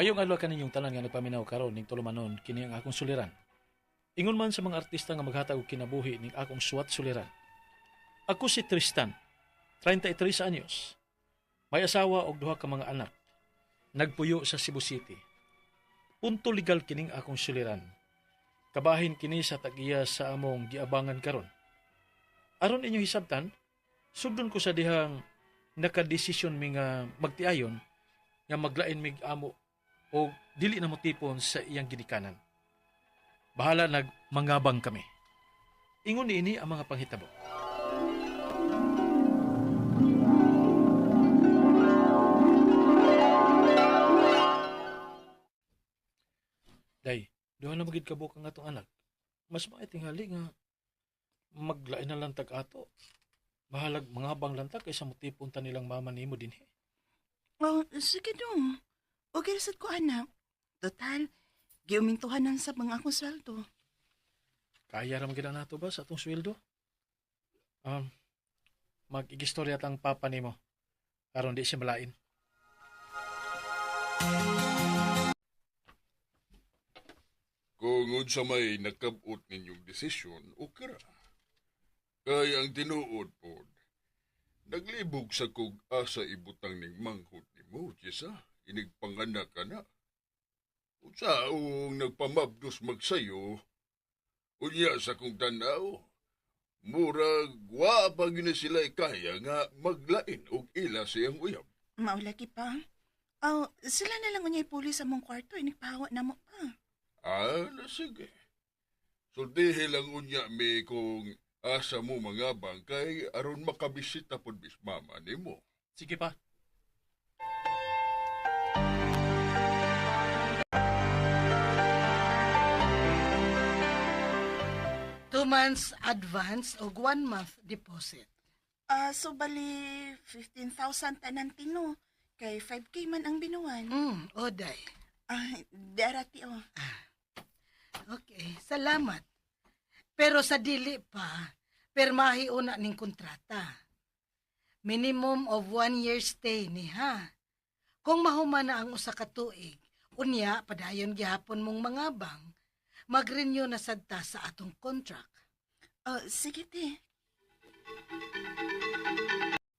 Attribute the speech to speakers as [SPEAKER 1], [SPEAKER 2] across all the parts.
[SPEAKER 1] Mayong adlaw kaninyong tanan nga nagpaminaw karon ning tulumanon kini ang akong suliran. Ingon man sa mga artista nga maghatag og kinabuhi ning akong suwat suliran. Ako si Tristan, 33 anyos. May asawa og duha ka mga anak. Nagpuyo sa Cebu City. Punto legal kining akong suliran. Kabahin kini sa tag-iya sa among giabangan karon. Aron inyo hisabtan, sugdon ko sa dihang nakadesisyon mi nga magtiayon nga maglain mig amo o dili na motipon sa iyang ginikanan. Bahala nagmangabang kami. Ingon niini ang mga panghitabo. Day, duha na magid kabuk ang atong anak. Mas maay tingali nga maglain na lang tag ato. Bahalag mangabang lang ta kaysa motipon ta nilang mama nimo dinhi.
[SPEAKER 2] Oh, sige dong. Okay sad ko, anak. Total, giumintuhanan sa mga akong sweldo.
[SPEAKER 1] Kaya ra man gid nato ba sa atong sweldo? Um, mag-igistorya tang papa nimo aron di siya malain.
[SPEAKER 3] Kung unsa may nakabot ninyong desisyon, okay ra. Kay ang tinuod pod, naglibog sa kog asa ibutang ning manghod nimo, Jessa, inigpanganak ka na. Unsa ang nagpamabdos magsayo, unya sa kong tanaw, murag wa pa gyud na sila kaya nga maglain og ila siyang uyab.
[SPEAKER 2] Maulagi pa. Oh, sila na lang unyay puli sa mong kwarto. Inigpahawa na mo pa.
[SPEAKER 3] Ah, na sige. Sultihi lang unya mi kung asa mo mga bangkay aron makabisita pod bis mama nimo.
[SPEAKER 1] Sige pa.
[SPEAKER 4] 2 months advance o 1 month deposit.
[SPEAKER 2] Ah, so bali 15,000 tanan tino. Kay 5K man ang binuan.
[SPEAKER 4] Oday.
[SPEAKER 2] Ah, darati oh.
[SPEAKER 4] Okay, salamat. Pero sa dili pa, permahi una ning kontrata. Minimum of 1 year stay ni ha. Kung mahuman na ang usa ka tuig, unya padayon gihapon mong mangabang, mag-renew na sad ta sa atong contract.
[SPEAKER 2] Oh, sige te.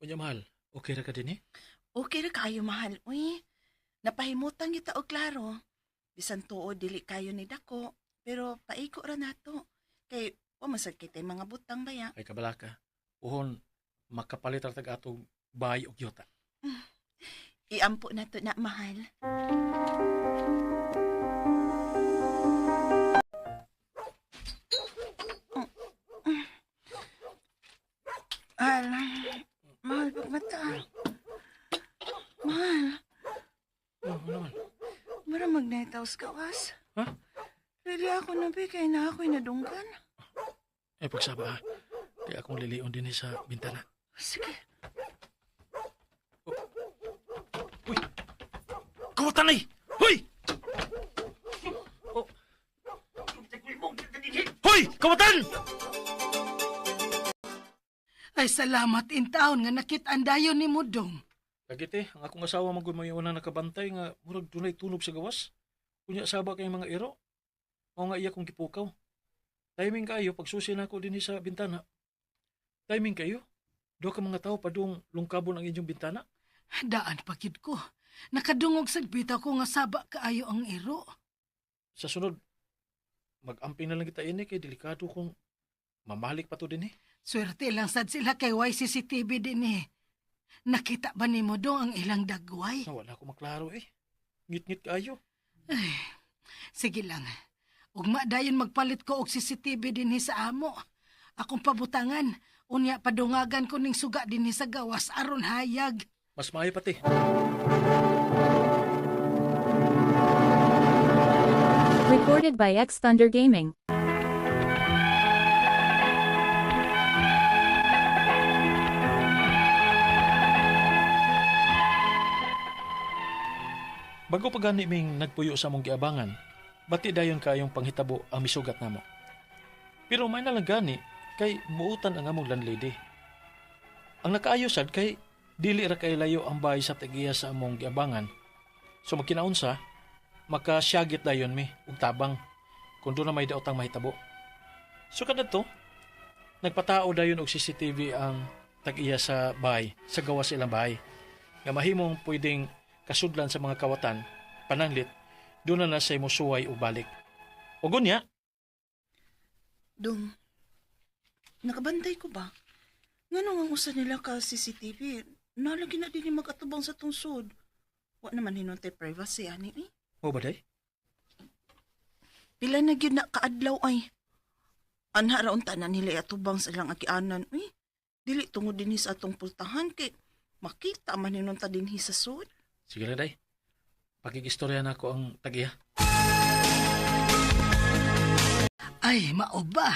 [SPEAKER 1] Unya mahal, okay ra ka dinhi?
[SPEAKER 2] Okay ra kaayo mahal, uy. Napahimutan kita og klaro. Bisan tuod dili kayo ni dako, pero paiko ra nato. Kay wa man sad kitay mga butang baya.
[SPEAKER 1] Ay kabalaka. Uhon makapalit ra tag atong bahay og yuta.
[SPEAKER 2] Iampo nato na mahal. Mahal, mahal pagmata. Mahal,
[SPEAKER 1] Oh, ano man?
[SPEAKER 2] mura mag-night house gawas.
[SPEAKER 1] Ha?
[SPEAKER 2] Really ako na bi, kay na ako'y nadunggan.
[SPEAKER 1] Ay pagsaba ha. Kay akong lilion dinhi sa bintana.
[SPEAKER 2] Sige.
[SPEAKER 1] Uy! Kawatan ay! Hoy! Oh. Hoy! Kawatan!
[SPEAKER 4] Ay salamat in taon nga nakit-an dayon ni Mudong.
[SPEAKER 1] Lagi te, ang akong asawa man gud may una nakabantay nga murag dunay tunog sa gawas. Unya saba kay mga iro. Mao nga iya kong gipukaw. Timing kayo pagsusi nako dinhi sa bintana. Timing kayo. Duha ka mga tao padung lungkabon ang inyong bintana.
[SPEAKER 4] Daan pa gyud ko. Nakadungog sad bitaw ko nga saba kaayo ang iro.
[SPEAKER 1] Sa sunod, mag-amping na lang kita ini kay delikado kung mamalik pa to dinhi.
[SPEAKER 4] Swerte lang sad sila kay YCCTV din eh. Nakita ba ni mo dong ang ilang dagway?
[SPEAKER 1] Na wala ko maklaro eh. Ngit-ngit kayo.
[SPEAKER 4] Ay, sige lang. Ugma dayon magpalit ko og CCTV dinhi sa amo. Akong pabutangan. Unya padungagan ko ning suga dinhi sa gawas aron hayag.
[SPEAKER 1] Mas maayo pati.
[SPEAKER 5] Recorded by X Thunder Gaming.
[SPEAKER 1] Bago pa gani ming nagpuyo sa among giabangan, bati dayon kayong panghitabo ang misugat namo. Pero may na lang gani kay muutan ang among landlady. Ang nakaayo sad kay dili ra kay layo ang bahay sa tigiya sa among giabangan. So magkinaunsa, Makasyagit dayon mi ug tabang kung doon na may daotang mahitabo. So kadto, nagpatao dayon og CCTV ang tag-iya sa bahay, sa gawas sa ilang bahay. Nga mahimong pwedeng kasudlan sa mga kawatan, pananglit, doon na na say musuway og balik. O gunya,
[SPEAKER 2] Dong, nakabantay ko ba? Ngano nga usa nila ka CCTV, nalagi na din magatubang sa tungsod. Wa naman hinuntay privacy ani eh.
[SPEAKER 1] mo ba day?
[SPEAKER 2] Pila na gyud na kaadlaw ay. Anha ra unta na nila atubang sa ilang agianan uy. Dili tungod dinhi sa atong pultahan kay makita man hinunta dinhi sa sud.
[SPEAKER 1] Sige lang day. Pakigistorya na ako ang tag-iya.
[SPEAKER 4] Ay, mao ba?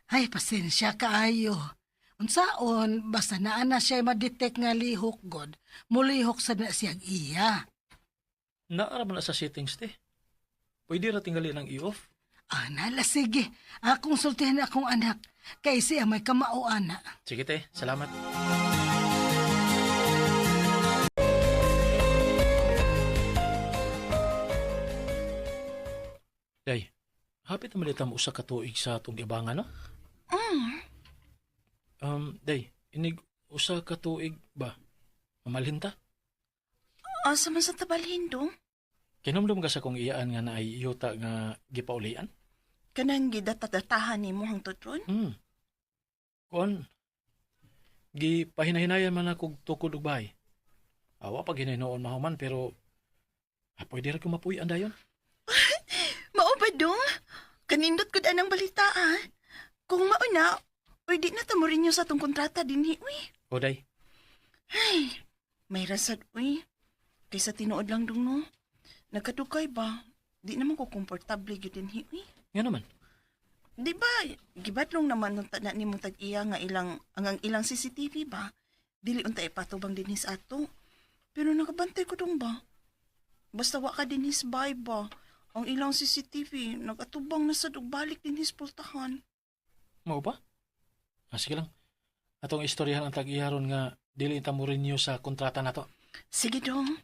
[SPEAKER 4] Ay, pasensya kaayo. Unsaon, basta naa na siya ma-detect nga lihok god, mulihok sa na siyang iya.
[SPEAKER 1] Naara man na sa settings te. Pwede ra tingali ng i-off.
[SPEAKER 4] Ah, nala, sige. Akong sultihan akong anak. Kay siya may kamao, ana.
[SPEAKER 1] Sige te, salamat. Day, hapit naman ito mo usa ka tuig sa atong ibangan, no?
[SPEAKER 2] Mm.
[SPEAKER 1] Day, inig usa ka tuig ba? Mamalhin ta?
[SPEAKER 2] Asa man sa tabalhin dong?
[SPEAKER 1] Kinumdum ka sa kong iyaan nga naay yuta nga gipaulian?
[SPEAKER 2] Kanang gidatadatahan nimo hangtod ron?
[SPEAKER 1] Kuan, gipahinahinayan man ako tukod og bahay. Awa pag hinahinoon mahuman pero pwede ra ko mapuy-an dayon.
[SPEAKER 2] Mao ba dong? Kanindot gud anang balita ah. Kung mao na, uy di na ta mo renew sa atong kontrata dinhi uy.
[SPEAKER 1] O day,
[SPEAKER 2] Ay, may rasad uy. Kaysa tinuod lang dong no. Nagkadugay ba? Di naman ko komportable gyud dinhi uy.
[SPEAKER 1] nga naman.
[SPEAKER 2] Di ba, gibadlong naman nung tanan nimo tag-iya nga ilang ang ilang CCTV ba? Dili unta ipatubang dinhi sa ato. Pero nakabantay ko dong ba? Basta wa ka dinhi sa bahay ba? Ang ilang CCTV nagatubang na sad og balik dinhi sa pultahan.
[SPEAKER 1] Mao ba? Ah, sige lang. Atong istoryahan ang tag-iya ron nga dili ta mo renew sa kontrata nato.
[SPEAKER 2] Sige dong.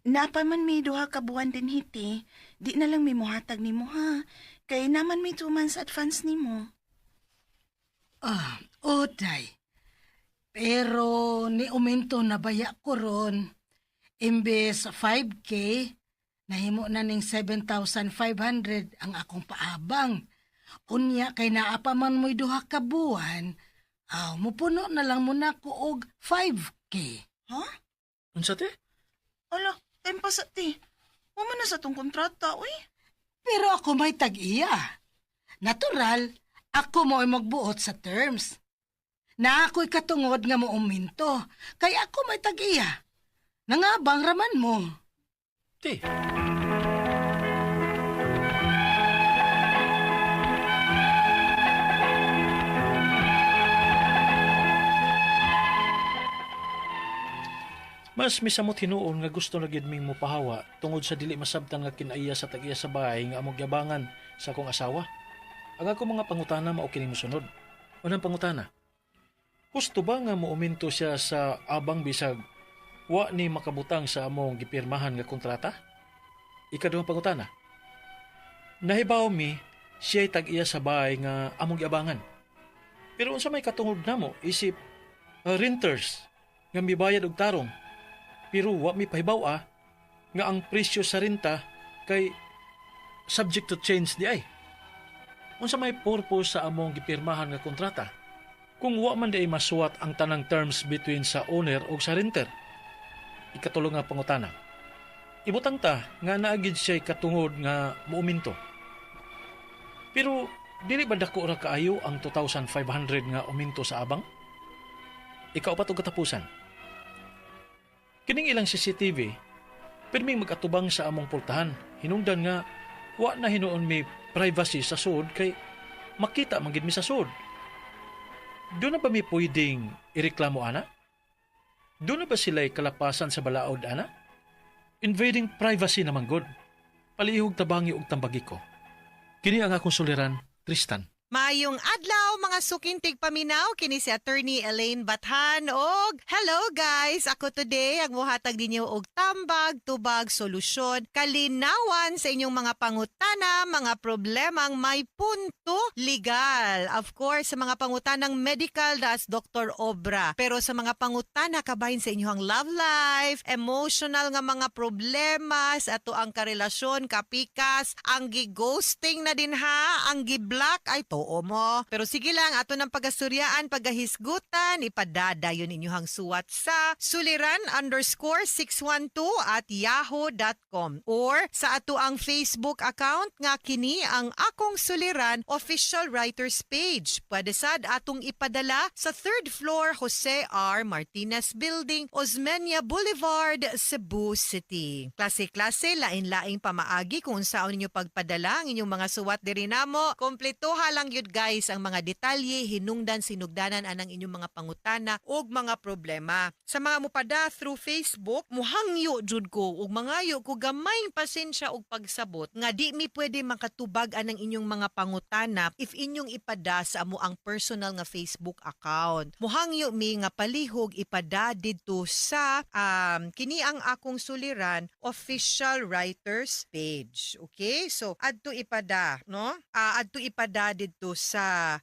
[SPEAKER 2] Napa man may duha ka buwan din hiti, di na lang may muhatag nimo ha. Kay naman may 2 months advance nimo.
[SPEAKER 4] Ah, oday. Pero ni uminto na baya ko ron. Imbes 5K, nahimo na ning 7,500 ang akong paabang. Unya kay naa pa man mo'y duha ka buwan, aw mupuno na lang muna ko og 5K.
[SPEAKER 2] Ha?
[SPEAKER 1] Unsa te?
[SPEAKER 2] Ala, time pa sa ti. Wa man na sa tong kontrata, uy.
[SPEAKER 4] Pero ako may tag-iya. Natural, ako mo ay magbuot sa terms. Na ako'y katungod nga mo uminto, kay ako may tag-iya. Nangabang raman mo.
[SPEAKER 1] Te. Mas misamot hinuon nga gusto na gid ming mopahawa tungod sa dili masabtan nga kinaiya sa tag-iya sa bahay nga among giabangan sa akong asawa. Ang akong mga pangutana mao kining mosunod. Unang pangutana. Husto ba nga muuminto siya sa abang bisag wa ni makabutang sa among gipirmahan nga kontrata? Ikaduhang pangutana. Nahibaw mi siya'y tag-iya sa bahay nga among giabangan. Pero unsa may katungod namo isip renters nga mibayad og tarong pero wa mi pahibaw nga ang presyo sa renta kay subject to change di ay. Unsa may purpose sa among gipirmahan nga kontrata? Kung wa man di ay masuwat ang tanang terms between sa owner o sa renter. Ikatulo nga pangutana. Ibutang ta nga naagid siya'y katungod nga muuminto. Pero dili ba dako ra kaayo ang 2,500 nga uminto sa abang? Ikaupat og katapusan. Kining ilang CCTV, pirming mag-atubang sa among pultahan. Hinungdan nga wa na hinuon mi privacy sa sud kay makita man gid mi sa sud. Doon na ba mi pwedeng ireklamo ana? Doon na ba sila'y kalapasan sa balaod ana? Invading privacy naman good. Palihog tabangi og tambagi ko. Kini ang akong suliran, Tristan.
[SPEAKER 6] Maayong adlaw, mga suking tigpaminaw, kini si Attorney Elaine Bathan og hello guys, ako today ang muhatag ninyo og tambag, tubag, solusyon, kalinawan sa inyong mga pangutana, mga problemang may punto legal. Of course, sa mga pangutanang medical, that's Dr. Obra. Pero sa mga pangutana kabahin sa inyong love life, emotional nga mga problema, sa ato ang karelasyon, kapikas, ang gi-ghosting na din ha, ang gi-block ay tuo mo. Pero sige lang, ato ng pagasturyaan, pagahisgutan, ipadada yun inyong suwat sa suliran_612@yahoo.com or sa ato ang Facebook account nga kini ang Akong Suliran Official Writers Page. Pwede sad atong ipadala sa third floor, Jose R. Martinez Building, Osmeña Boulevard, Cebu City. Klase-klase, lain-laing pamaagi kung saan ninyo pagpadala ang inyong mga suwat diri namo. Kompletuha lang yun guys ang mga detalye, hinungdan, sinugdanan anang inyong mga pangutana ug mga problema. Sa mga mupada through Facebook, muhangyo jud ko ug mangayo ko gamayng pasensya ug pagsabot nga di mi pwede makatubag anang inyong mga pangutana if inyong ipada sa amo ang personal nga Facebook account. Muhangyo mi nga palihog ipada didto sa kini ang Akong Suliran Official Writers Page. Okay? So adto ipada, no? Adto ipada didto sa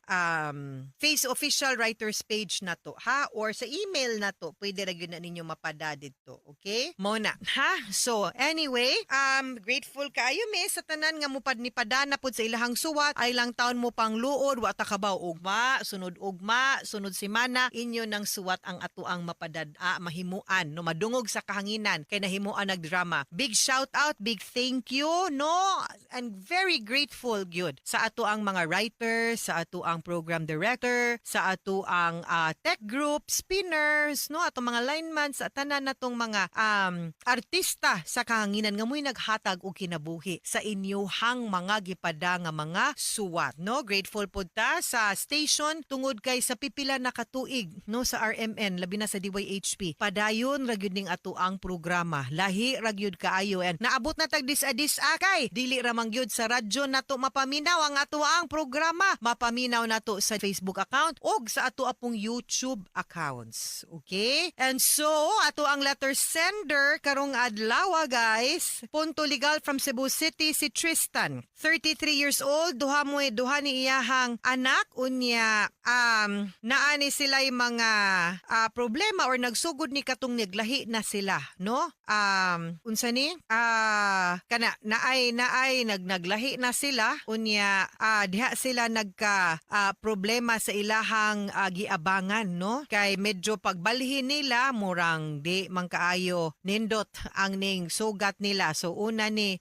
[SPEAKER 6] Face Official Writers Page na to, ha? Or sa email na to, pwede ra gyud na ninyo mapada didto. Okay? Mo na, ha? So anyway, grateful kaayo mi sa tanan nga mupad ni padana pud sa ilahang suwat ay lang taon mo pang luod, wa ta kabaw ugma, sunod ugma, sunod semana inyo nang suwat ang atuang mapadad mahimuan, no, madungog sa kahanginan kay nahimuan nagdrama. Big shout out, big thank you, no, and very grateful gyud sa ato ang mga writers, sa ato ang program director, sa ato ang tech group, spinners, no, atong mga lineman, sa tanan natong mga artista sa kahanginan nga mo'y naghatag og kinabuhi sa inyuhang mga gipada nga mga suwat, no? Grateful pud ta sa station tungod kay sa pipila na katuig, no, sa RMN, labi na sa DYHP, padayon ra gyud ning ato ang programa, lahi ra gyud kaayo, and naabot na tag dis-adis akay dili ra man gyud sa radyo nato mapaminaw ang ato ang programa, mapaminaw nato sa Facebook account ug sa ato apong YouTube accounts. Okay, and so ato ang letter sender karong adlaw, guys, punto legal from Cebu City, si Tristan, 33 years old, duha mo duha ni iyahang anak. Unya naa ni sila mga problema or nagsugod ni katong naglahi na sila, no? Unsa ni kana naay naay nagnaglahi na sila, unya diha sila nagka problema sa ilahang giabangan, no, kay medyo pagbalhin nila murang di man kaayo nindot ang ning sugat nila. So una ni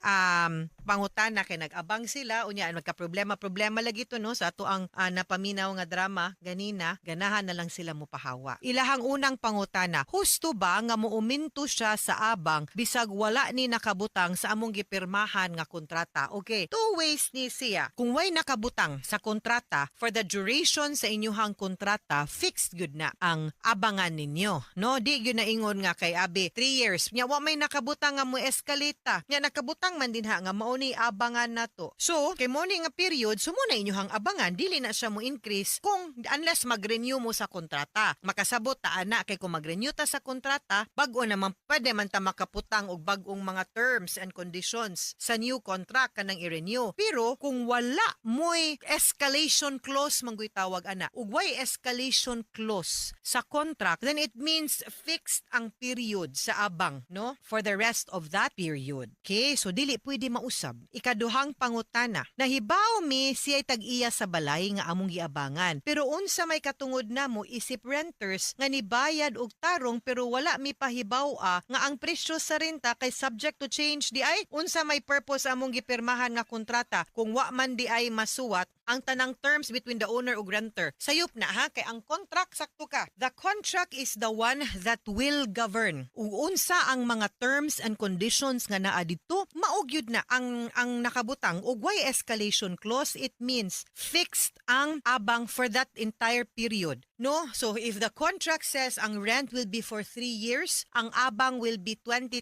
[SPEAKER 6] pangutana kay nag-abang sila, unya magka problema problema lagi to, no, sa ato ang napaminaw nga drama ganina, ganahan na lang sila mopahawa. Ilahang unang pangutana: husto ba nga muuminto siya sa abang bisag wala ni nakabutang sa among gipirmahan nga kontrata? Okay, two ways ni siya. Kung way nakabutang sa kontrata, for the duration sa inyuhang kontrata, fixed gyud na ang abangan ninyo, no? Di gyud na ingon nga kay abi 3 years nya wa may nakabutang nga mo escalate ta. Nya nakabutang man din ha nga mao ni abangan nato. So kay mo ni nga period, so mo na inyuhang abangan, dili na siya mo increase kung unless mag-renew mo sa kontrata. Makasabot ta ana kay kung mag-renew ta sa kontrata, bag-o naman, pwede man ta makaputang og bag-ong mga terms and conditions sa new contract kanang i-renew. Pero kung wala mo'y escalation clause, mangguy tawag ana, ug way escalation clause sa contract, then it means fixed ang period sa abang, no, for the rest of that period. Okay, so dili pwede mausab. Ikaduhang pangutana: nahibaw mi siya'y tag-iya sa balay nga among giabangan, pero unsa may katungod namo isip renters nga nibayad og tarong pero wala mi pahibaw-a nga ang presyo sa renta kay subject to change di ay? Unsa may purpose among gipirmahan nga kontrata kung wa man di ay masuwat ang tanang terms between the owner ug renter? Sayop na ha, kay ang contract, sakto ka. The contract is the one that will govern. Ug unsa ang mga terms and conditions nga naa didto, mao gyud na ang nakabutang. Ug way escalation clause, it means fixed ang abang for that entire period. No? So if the contract says ang rent will be for 3 years, ang abang will be 20,000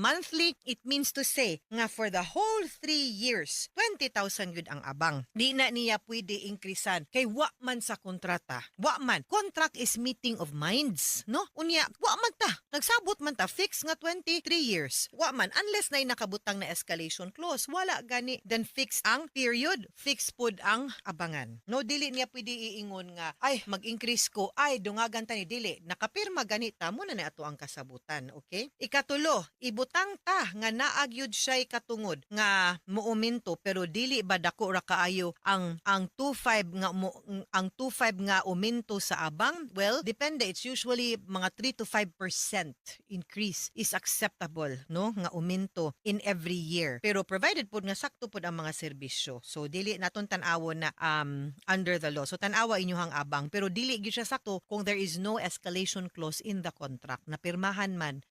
[SPEAKER 6] monthly, it means to say nga for the whole 3 years, 20,000 gyud ang abang. Di na niya pwede increasean kay wa man sa kontrata. Wa man. Contract is meeting of minds, no? Unya, wa man ta. Nagsabot man ta fix nga 23 years. Wa man unless na nakabutang na escalation clause, wala gani, then fix ang period, fix pod ang abangan. No, dili niya pwede iingon nga ay mag-increase ko, ay dungagan ta ni, dili. Nakapirma gani ta mo na ni ato ang kasabutan, okay? Ikatulo, ibutang ta nga naa gyud siya'y katungod nga muuminto, pero dili ba dako ra kaayo ang 25 nga mo, ang 25 nga uminto sa abang? Well, depende, it's usually mga 3 to 5% increase is acceptable, no, nga uminto in every year. Pero provided pod nga sakto pod ang mga serbisyo. So dili naton tan-awon na under the law. So tan-awa inyuhang abang, pero dili gyud siya sakto kung there is no escalation clause in the contract. Napirmahan man,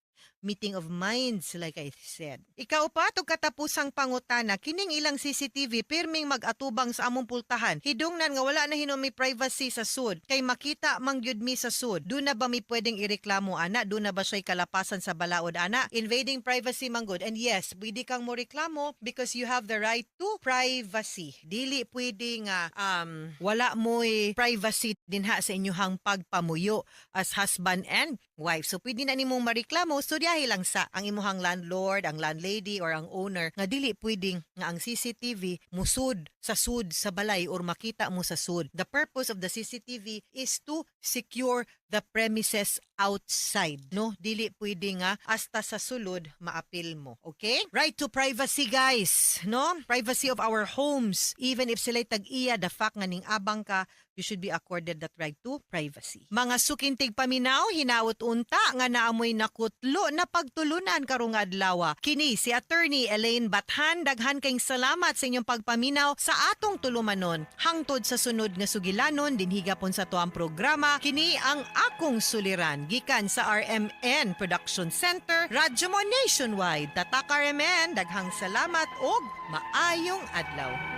[SPEAKER 6] meeting of minds, like I said. Ikaupat ug katapusang pangutana, kining ilang CCTV pirming mag-atubang sa among pultahan. Hidungnan nga wala na hinuon mi privacy sa sud kay makita man gyud mi sa sud. Duna ba mi pwedeng ireklamo ana? Duna ba siya'y kalapasan sa balaod ana? Invading privacy man gud. And yes, pwede kang mo reklamo because you have the right to privacy. Dili pwede nga wala mo'y privacy dinha sa inyuhang pagpamuyo as husband and wife. So pwede na nimong mareklamo, studyahe lang sa ang imuhang landlord, ang landlady or ang owner nga dili pwedeng nga ang CCTV musud sa sud sa balay or makita mo sa sud. The purpose of the CCTV is to secure the premises outside, no? Dili pwede nga hasta sa sulod maapil mo, okay? Right to privacy, guys, no? Privacy of our homes. Even if sila'y tag-iya, the fact nga ning abang ka, you should be accorded that right to privacy. Mga suking tigpaminaw, hinaot unta nga naa moy nakutlo na pagtulunan karong adlaw. Kini si Attorney Elaine Bathan, daghan kayong salamat sa inyong pagpaminaw sa atong tulumanon. Hangtod sa sunod nga sugilanon dinhi gapon sa atuang programa, kini ang Akong Suliran gikan sa RMN Production Center, Radyo Mo Nationwide. Tatak RMN, daghang salamat og maayong adlaw.